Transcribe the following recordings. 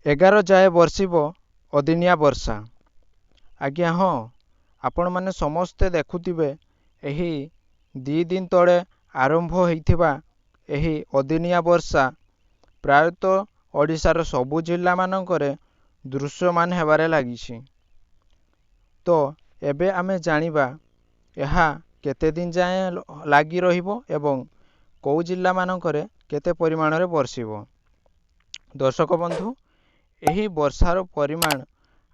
11 ଯାଏ ବର୍ଷିବ ଅଦିନିଆ ବର୍ଷା। ଆଜ୍ଞା ହଁ, ଆପଣମାନେ ସମସ୍ତେ ଦେଖୁଥିବେ ଏହି 2 ଦିନ ତଳେ ଆରମ୍ଭ ହୋଇଥିବା ଏହି ଅଦିନିଆ ବର୍ଷା ପ୍ରାୟତଃ ଓଡ଼ିଶାର ସବୁ ଜିଲ୍ଲାମାନଙ୍କରେ ଦୃଶ୍ୟମାନ ହେବାରେ ଲାଗିଛି। ତ ଏବେ ଆମେ ଜାଣିବା ଏହା କେତେ ଦିନ ଯାଏଁ ଲାଗି ରହିବ ଏବଂ କେଉଁ ଜିଲ୍ଲାମାନଙ୍କରେ କେତେ ପରିମାଣରେ ବର୍ଷିବ। ଦର୍ଶକ ବନ୍ଧୁ, ଏହି ବର୍ଷାର ପରିମାଣ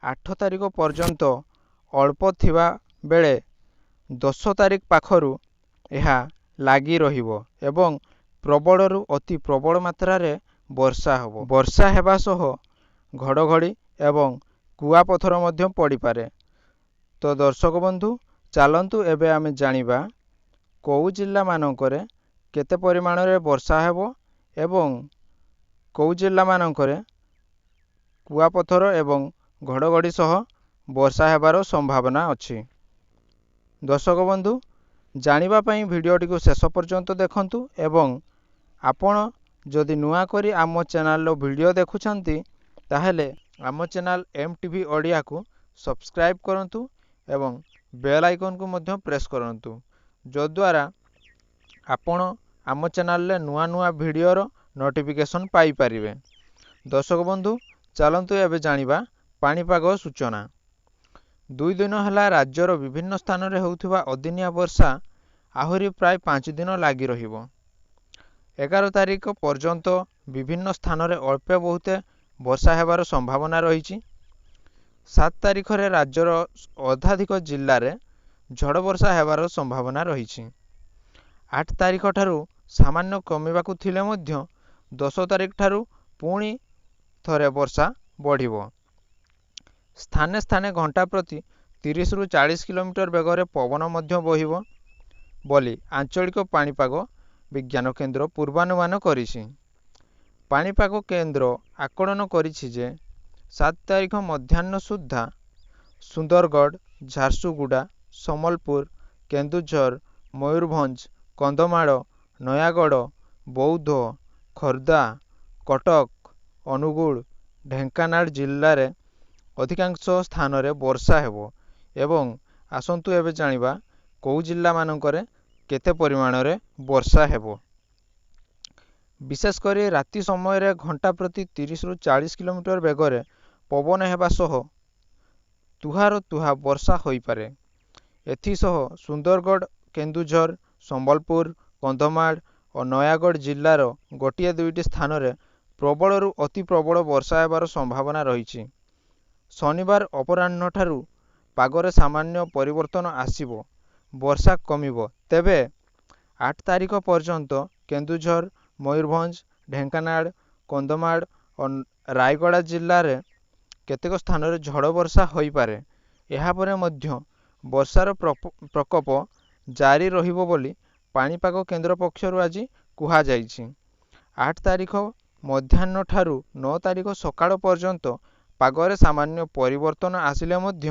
8 ତାରିଖ ପର୍ଯ୍ୟନ୍ତ ଅଳ୍ପ ଥିବା ବେଳେ 10 ତାରିଖ ପାଖରୁ ଏହା ଲାଗି ରହିବ ଏବଂ ପ୍ରବଳରୁ ଅତି ପ୍ରବଳ ମାତ୍ରାରେ ବର୍ଷା ହେବ। ବର୍ଷା ହେବା ସହ ଘଡ଼ଘଡ଼ି ଏବଂ କୁଆପଥର ମଧ୍ୟ ପଡ଼ିପାରେ। ତ ଦର୍ଶକ ବନ୍ଧୁ, ଚାଲନ୍ତୁ ଏବେ ଆମେ ଜାଣିବା କେଉଁ ଜିଲ୍ଲାମାନଙ୍କରେ କେତେ ପରିମାଣରେ ବର୍ଷା ହେବ ଏବଂ କେଉଁ ଜିଲ୍ଲାମାନଙ୍କରେ କୁଆପଥର ଏବଂ ଘଡ଼ଘଡ଼ି ସହ ବର୍ଷା ହେବାର ସମ୍ଭାବନା ଅଛି। ଦର୍ଶକ ବନ୍ଧୁ, ଜାଣିବା ପାଇଁ ଭିଡ଼ିଓଟିକୁ ଶେଷ ପର୍ଯ୍ୟନ୍ତ ଦେଖନ୍ତୁ ଏବଂ ଆପଣ ଯଦି ନୂଆ କରି ଆମ ଚ୍ୟାନେଲର ଭିଡ଼ିଓ ଦେଖୁଛନ୍ତି, ତାହେଲେ ଆମ ଚ୍ୟାନେଲ ଏମ୍ ଟି ଭି ଓଡ଼ିଆକୁ ସବସ୍କ୍ରାଇବ୍ କରନ୍ତୁ ଏବଂ ବେଲ୍ ଆଇକନ୍କୁ ମଧ୍ୟ ପ୍ରେସ୍ କରନ୍ତୁ, ଯଦ୍ୱାରା ଆପଣ ଆମ ଚ୍ୟାନେଲରେ ନୂଆ ନୂଆ ଭିଡ଼ିଓର ନୋଟିଫିକେସନ୍ ପାଇପାରିବେ। ଦର୍ଶକ ବନ୍ଧୁ, ଚାଲନ୍ତୁ ଏବେ ଜାଣିବା ପାଣିପାଗ ସୂଚନା। 2 ଦିନ ହେଲା ରାଜ୍ୟର ବିଭିନ୍ନ ସ୍ଥାନରେ ହେଉଥିବା ଅଦିନିଆ ବର୍ଷା ଆହୁରି ପ୍ରାୟ 5 ଦିନ ଲାଗି ରହିବ। 11 ତାରିଖ ପର୍ଯ୍ୟନ୍ତ ବିଭିନ୍ନ ସ୍ଥାନରେ ଅଳ୍ପ ବହୁତେ ବର୍ଷା ହେବାର ସମ୍ଭାବନା ରହିଛି। 7 ତାରିଖରେ ରାଜ୍ୟର ଅର୍ଦ୍ଧାଧିକ ଜିଲ୍ଲାରେ ଝଡ଼ ବର୍ଷା ହେବାର ସମ୍ଭାବନା ରହିଛି। 8 ତାରିଖ ଠାରୁ ସାମାନ୍ୟ କମିବାକୁ ଥିଲେ ମଧ୍ୟ 10 ତାରିଖ ଠାରୁ ପୁଣି ଥରେ ବର୍ଷା ବଢ଼ିବ। ସ୍ଥାନେ ସ୍ଥାନେ ଘଣ୍ଟା ପ୍ରତି 30ରୁ 40 କିଲୋମିଟର ବେଗରେ ପବନ ମଧ୍ୟ ବହିବ ବୋଲି ଆଞ୍ଚଳିକ ପାଣିପାଗ ବିଜ୍ଞାନ କେନ୍ଦ୍ର ପୂର୍ବାନୁମାନ କରିଛି। ପାଣିପାଗ କେନ୍ଦ୍ର ଆକଳନ କରିଛି ଯେ 7 ତାରିଖ ମଧ୍ୟାହ୍ନ ସୁଦ୍ଧା ସୁନ୍ଦରଗଡ଼, ଝାରସୁଗୁଡ଼ା, ସମ୍ବଲପୁର, କେନ୍ଦୁଝର, ମୟୂରଭଞ୍ଜ, କନ୍ଧମାଳ, ନୟାଗଡ଼, ବୌଦ୍ଧ, ଖୋର୍ଦ୍ଧା, କଟକ, ଅନୁଗୁଳ, ଢେଙ୍କାନାଳ ଜିଲ୍ଲାରେ ଅଧିକାଂଶ ସ୍ଥାନରେ ବର୍ଷା ହେବ। ଏବଂ ଆସନ୍ତୁ ଏବେ ଜାଣିବା କେଉଁ ଜିଲ୍ଲାମାନଙ୍କରେ କେତେ ପରିମାଣରେ ବର୍ଷା ହେବ। ବିଶେଷ କରି ରାତି ସମୟରେ ଘଣ୍ଟା ପ୍ରତି 30ରୁ 40 କିଲୋମିଟର ବେଗରେ ପବନ ହେବା ସହ ତୁହାର ତୁହା ବର୍ଷା ହୋଇପାରେ। ଏଥିସହ ସୁନ୍ଦରଗଡ଼, କେନ୍ଦୁଝର, ସମ୍ବଲପୁର, କନ୍ଧମାଳ ଓ ନୟାଗଡ଼ ଜିଲ୍ଲାର ଗୋଟିଏ ଦୁଇଟି ସ୍ଥାନରେ ପ୍ରବଳରୁ ଅତି ପ୍ରବଳ ବର୍ଷା ହେବାର ସମ୍ଭାବନା ରହିଛି। ଶନିବାର ଅପରାହ୍ନଠାରୁ ପାଗରେ ସାମାନ୍ୟ ପରିବର୍ତ୍ତନ ଆସିବ, ବର୍ଷା କମିବ। ତେବେ 8 ତାରିଖ ପର୍ଯ୍ୟନ୍ତ କେନ୍ଦୁଝର, ମୟୂରଭଞ୍ଜ, ଢେଙ୍କାନାଳ, କନ୍ଧମାଳ ଓ ରାୟଗଡ଼ା ଜିଲ୍ଲାରେ କେତେକ ସ୍ଥାନରେ ଝଡ଼ ବର୍ଷା ହୋଇପାରେ। ଏହାପରେ ମଧ୍ୟ ବର୍ଷାର ପ୍ରକୋପ ଜାରି ରହିବ ବୋଲି ପାଣିପାଗ କେନ୍ଦ୍ର ପକ୍ଷରୁ ଆଜି କୁହାଯାଇଛି। 8 ତାରିଖ ମଧ୍ୟାହ୍ନଠାରୁ 9 ତାରିଖ ସକାଳ ପର୍ଯ୍ୟନ୍ତ ପାଗରେ ସାମାନ୍ୟ ପରିବର୍ତ୍ତନ ଆସିଲେ ମଧ୍ୟ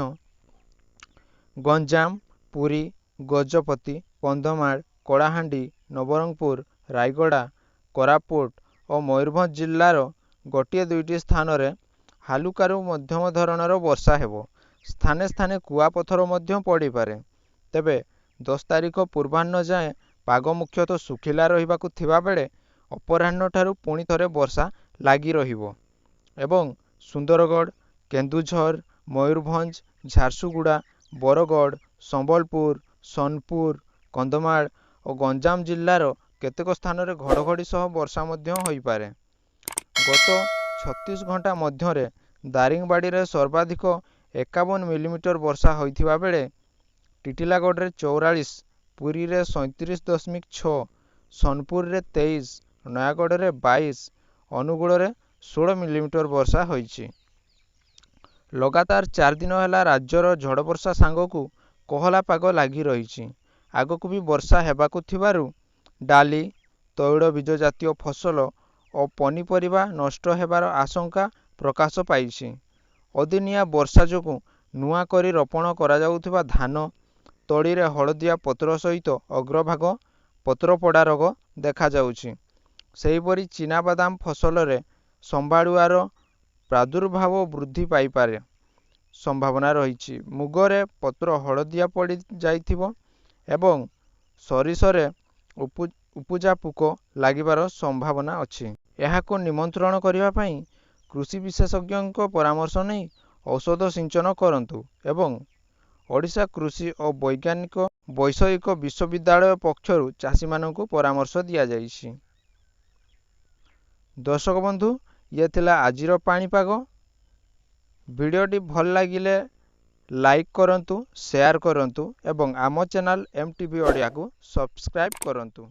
ଗଞ୍ଜାମ, ପୁରୀ, ଗଜପତି, କନ୍ଧମାଳ, କଳାହାଣ୍ଡି, ନବରଙ୍ଗପୁର, ରାୟଗଡ଼ା, କୋରାପୁଟ ଓ ମୟୂରଭଞ୍ଜ ଜିଲ୍ଲାର ଗୋଟିଏ ଦୁଇଟି ସ୍ଥାନରେ ହାଲୁକାରୁ ମଧ୍ୟମ ଧରଣର ବର୍ଷା ହେବ। ସ୍ଥାନେ ସ୍ଥାନେ କୁଆପଥର ମଧ୍ୟ ପଡ଼ିପାରେ। ତେବେ 10 ତାରିଖ ପୂର୍ବାହ୍ନ ଯାଏଁ ପାଗ ମୁଖ୍ୟତଃ ଶୁଖିଲା ରହିବାକୁ ଥିବାବେଳେ ଅପରାହ୍ନଠାରୁ ପୁଣି ଥରେ ବର୍ଷା ଲାଗି ରହିବ ଏବଂ ସୁନ୍ଦରଗଡ଼, କେନ୍ଦୁଝର, ମୟୂରଭଞ୍ଜ, ଝାରସୁଗୁଡ଼ା, ବରଗଡ଼, ସମ୍ବଲପୁର, ସୋନପୁର, କନ୍ଧମାଳ ଓ ଗଞ୍ଜାମ ଜିଲ୍ଲାର କେତେକ ସ୍ଥାନରେ ଘଡ଼ଘଡ଼ି ସହ ବର୍ଷା ମଧ୍ୟ ହୋଇପାରେ। ଗତ 36 ଘଣ୍ଟା ମଧ୍ୟରେ ଦାରିଙ୍ଗବାଡ଼ିରେ ସର୍ବାଧିକ 51 ମିଲିମିଟର ବର୍ଷା ହୋଇଥିବା ବେଳେ ଟିଟିଲାଗଡ଼ରେ 44, ପୁରୀରେ 37.6, ସୋନପୁରରେ 23, ନୟାଗଡ଼ରେ 22, ଅନୁଗୁଳରେ 16 ମିଲିମିଟର ବର୍ଷା ହୋଇଛି। ଲଗାତାର 4 ଦିନ ହେଲା ରାଜ୍ୟର ଝଡ଼ ବର୍ଷା ସାଙ୍ଗକୁ କୋହଲା ପାଗ ଲାଗି ରହିଛି। ଆଗକୁ ବି ବର୍ଷା ହେବାକୁ ଥିବାରୁ ଡାଲି, ତୈଳବୀଜ ଜାତୀୟ ଫସଲ ଓ ପନିପରିବା ନଷ୍ଟ ହେବାର ଆଶଙ୍କା ପ୍ରକାଶ ପାଇଛି। ଅଦିନିଆ ବର୍ଷା ଯୋଗୁଁ ନୂଆ କରି ରୋପଣ କରାଯାଉଥିବା ଧାନ ତଳିରେ ହଳଦିଆ ପତ୍ର ସହିତ ଅଗ୍ରଭାଗ ପତ୍ରପୋଡ଼ା ରୋଗ ଦେଖାଯାଉଛି। ସେହିପରି ଚିନାବାଦାମ ଫସଲରେ ସମ୍ଭାଳୁଆର ପ୍ରାଦୁର୍ଭାବ ବୃଦ୍ଧି ପାଇପାରେ ସମ୍ଭାବନା ରହିଛି। ମୁଗରେ ପତ୍ର ହଳଦିଆ ପଡ଼ି ଯାଇଥିବ ଏବଂ ସୋରିଷରେ ଉପୁଜା ପୋକ ଲାଗିବାର ସମ୍ଭାବନା ଅଛି। ଏହାକୁ ନିମନ୍ତ୍ରଣ କରିବା ପାଇଁ କୃଷି ବିଶେଷଜ୍ଞଙ୍କ ପରାମର୍ଶ ନେଇ ଔଷଧ ସିଞ୍ଚନ କରନ୍ତୁ ଏବଂ ଓଡ଼ିଶା କୃଷି ଓ ବୈଜ୍ଞାନିକ ବୈଷୟିକ ବିଶ୍ୱବିଦ୍ୟାଳୟ ପକ୍ଷରୁ ଚାଷୀମାନଙ୍କୁ ପରାମର୍ଶ ଦିଆଯାଇଛି। ଦର୍ଶକ ବନ୍ଧୁ, ଇଏ ଥିଲା ଆଜିର ପାଣିପାଗ। ଭିଡ଼ିଓଟି ଭଲ ଲାଗିଲେ ଲାଇକ୍ କରନ୍ତୁ, ସେୟାର କରନ୍ତୁ ଏବଂ ଆମ ଚ୍ୟାନେଲ୍ ଏମ୍ ଟି ଭି ଓଡ଼ିଆକୁ ସବସ୍କ୍ରାଇବ୍ କରନ୍ତୁ।